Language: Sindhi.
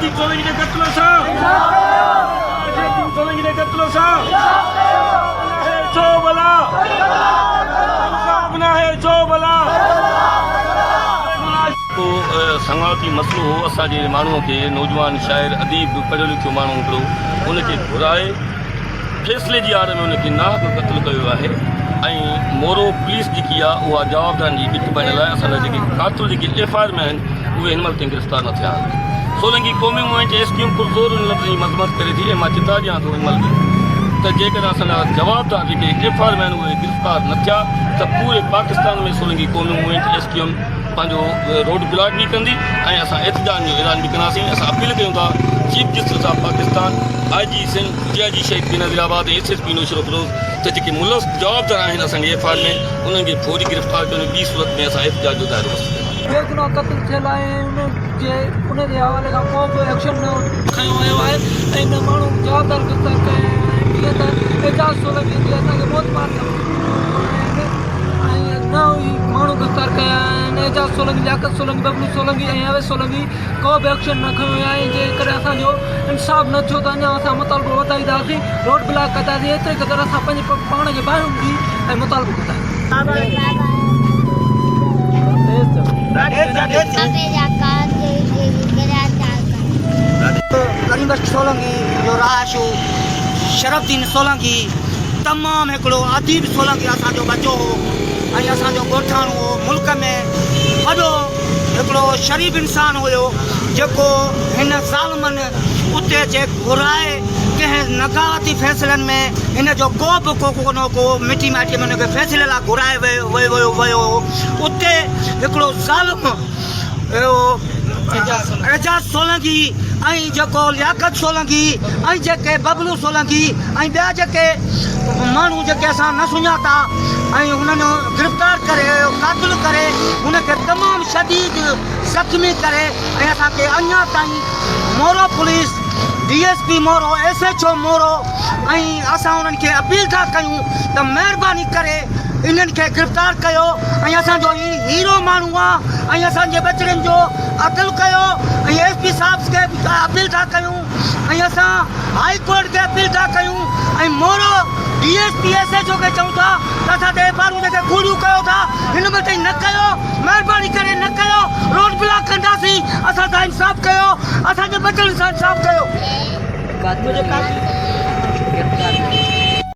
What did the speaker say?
شرف الدين سولنگي جي قتل سان انصاف ڪيو شرف الدين سولنگي جي قتل سان انصاف ڪيو ناهي ڇو ڀلا انصاف ناهي ڇو ڀلا. ڪو سڱاوتي مسئلو هو اسان جي ماڻهو کي نوجوان شاعر اديب پڙهيو لکيو ماڻهو هڪڙو ان کي گهرائي فيصلي جي آڙ ۾ ان کي ناحق قتل ڪيو ويو آهي ۽ مورو پوليس جيڪي آهي اها جوابدارن جي ڳچ پائڻ لاء اسان جا جيڪي قاتل جيڪي ايف I R ۾ آهن اهي هن مهل تائين گرفتار نه ٿيا آهن. سولنگي قومي موومينٽ ايس ڪيو ايم پرزور ان لفظ جي مذمت ڪري ٿي ۽ مان چتاء ڏيان ٿو هن مهل به ته جيڪڏهن اسان جا جوابدار جيڪي ايف I R ۾ آهن اهي گرفتار نه ٿيا ته پوري پاڪستان ۾ سولنگي قومي موومينٽ ايس ڪيو ايم پنهنجو روڊ بلاڪ به ڪندي ۽ اسان احتجاج جو اعلان به ڪنداسين. اسان اپيل ڪيون ٿا chief justice of Pakistan, I G Sindh, D I G Shaheed Benazirabad ۽ S S P Naushahro Feroze ته جيڪي ملوث جوابدار آهن اسان جي ايف I R ۾ انهن کي فوري گرفتار ڪيو وڃي ٻي صورت ۾ اسان احتجاج جو دائرو وسيع ڪنداسين. بيگناهه قتل ٿيل آهي ۽ ان جي ان جي حوالي سان ڪو به ايڪشن نه کنيو ويو آهي ۽ نه ماڻهو جوابدار گرفتار ڪيا ويا آهن جيئن ته اعجاز سولنگي جي اسان کي موت مار ۽ نه ئي ماڻهو گرفتار ڪيا آهن اعجاز سولنگي لياقت سولنگي ببلو سولنگي ۽ اويس سولنگي ڪو به ايڪشن نه کنيو ويو آهي جيڪڏهن اسان جو انصاف نه ٿيو ته اڃا اسان مطالبو وڌائينداسين روڊ بلاڪ ڪنداسين ايتري قدر اسان پنهنجي پاڻ کي باهيون ڏئي ۽ مطالبو ڪنداسين. ڪريم بخش سولنگي جو رهائشو شرف الدين سولنگي تمام هڪڙو اديب سولنگي اسان جو ٻچو هو ۽ اسان جو ڳوٺاڻو هو ملڪ ۾ وڏو هڪڙو شريف انسان هيو جيڪو هن ظالمن اتي اچي گهرائي ڪنهن نقاوتي فيصلن ۾ هن جو ڪو به ڪو ڪونه ڪو مٽي مائٽي ۾ هن کي فيصلي لاء گهرائي ويو ويو ويو هو اتي هڪڙو ظالم اعجاز سولنگي ۽ جيڪو لياقت سولنگي ۽ جيڪي ببلو سولنگي ۽ ٻيا جيڪي ماڻهو جيڪي اسان نه سڃاتا ۽ انهن گرفتار ڪري قتل ڪري ان کي تمام شديد زخمي ڪري ۽ اسان کي اڃا تائين Moro police D S P Moro S H O Moro ۽ اسان انهن کي اپيل ٿا ڪيون ته مهرباني ڪري انهن کي گرفتار ڪيو ۽ اسان جو هي هيرو ماڻهو آ ۽ اسان جي ٻچڙين جو عدل ڪيو ۽ ايس پي صاحب کي به اپيل ٿا ڪيون ۽ اسان هائي ڪورٽ کي اپيل ٿا ڪيون ۽ Moro D S P S H O کي چئون ٿا ته اسان تي ايف I آرون جيڪي ڪوڙيون ڪيو ٿا هن مهل تائين نه ڪيو مهرباني ڪري نه ڪيو روڊ بلاڪ ڪنداسين اسان سان انصاف ڪيو اسان جي ٻچڙن سان انصاف ڪيو.